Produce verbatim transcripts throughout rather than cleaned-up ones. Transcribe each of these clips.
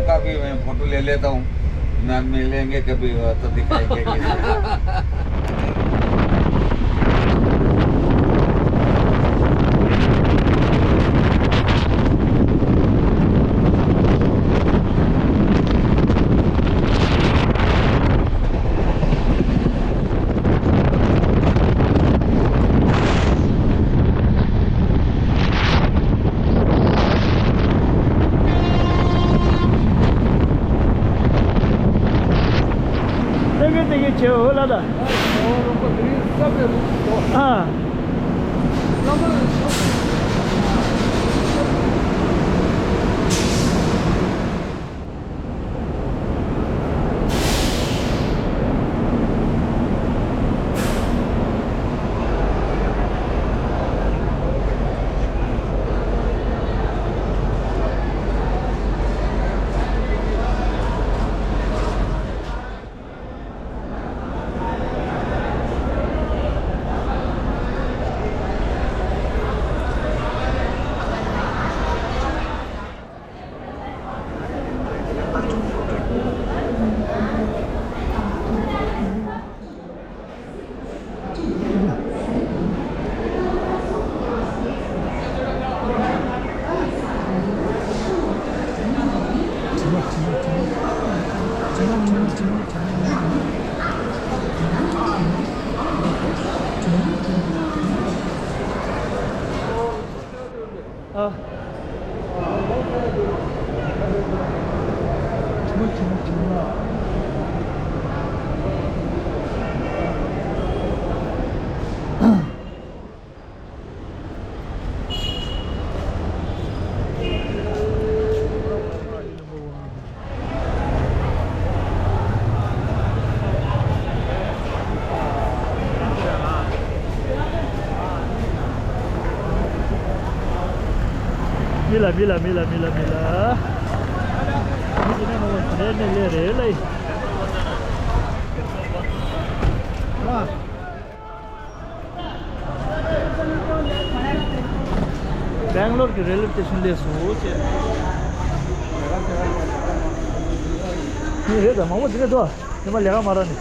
का भी मैं फोटो ले लेता हूँ। मैं मिलेंगे कभी, तो दिखाएंगे कैसे। ཏན་གི་ཏན་གི་ཆེ་འོ་ལ་ད། ཨ། ཨ། མི་ལ་མི་ལ་མི་ལ་མི་ལ་མི་ལ། མི་གི་ནང་ལ་ལས་ནས་ལས་རེད་ལ། ཨ། སྦེང་ལོར་གྱི་རེལ་ཝེ་སི་ཊེ་ཤན་སླེབས་སོང་ཅེས། ངས་རེད་ད་མང་པོ་འདི་ནས་འདུག་ཉི་མ་ལས་ཀ་མ་རག་ནས།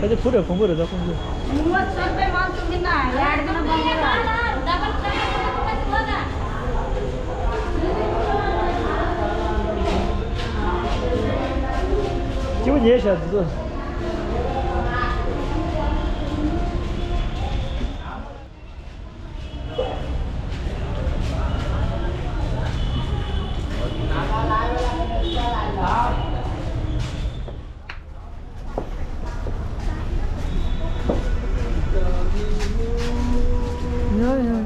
ད་དེ་བུ་རེད་གོང་བུ་རེད་ད་ཁོང་ཚོ། སྐྱིད་པོ་ཉལ་ཤག་འདི་ཚོ། ཡ་ཡ་ཡ།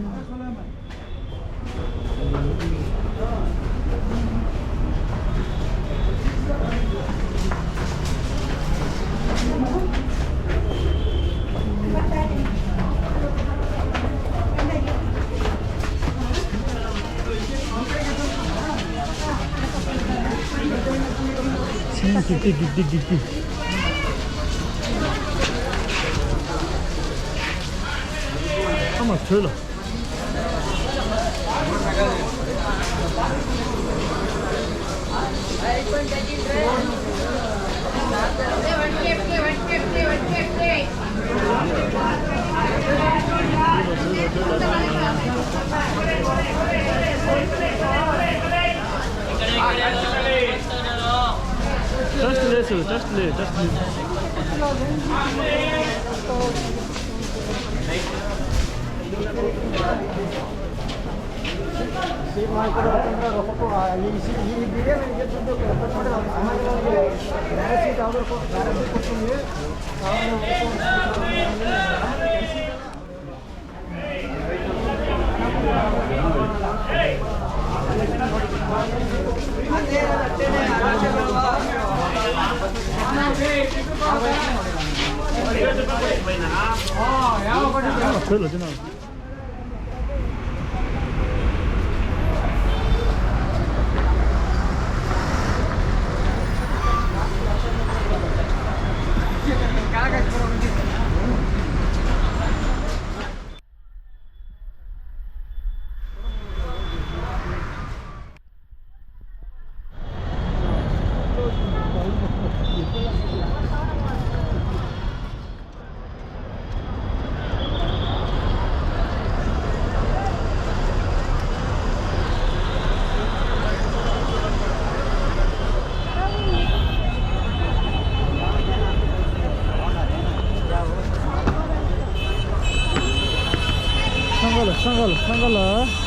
ཚན་རིག་དེ་འགྲིག་འགྲིག་འགྲིག་འགྲིག་ཨ་མ་བྲོས་ལ། Just listen, just listen, just listen. ལ།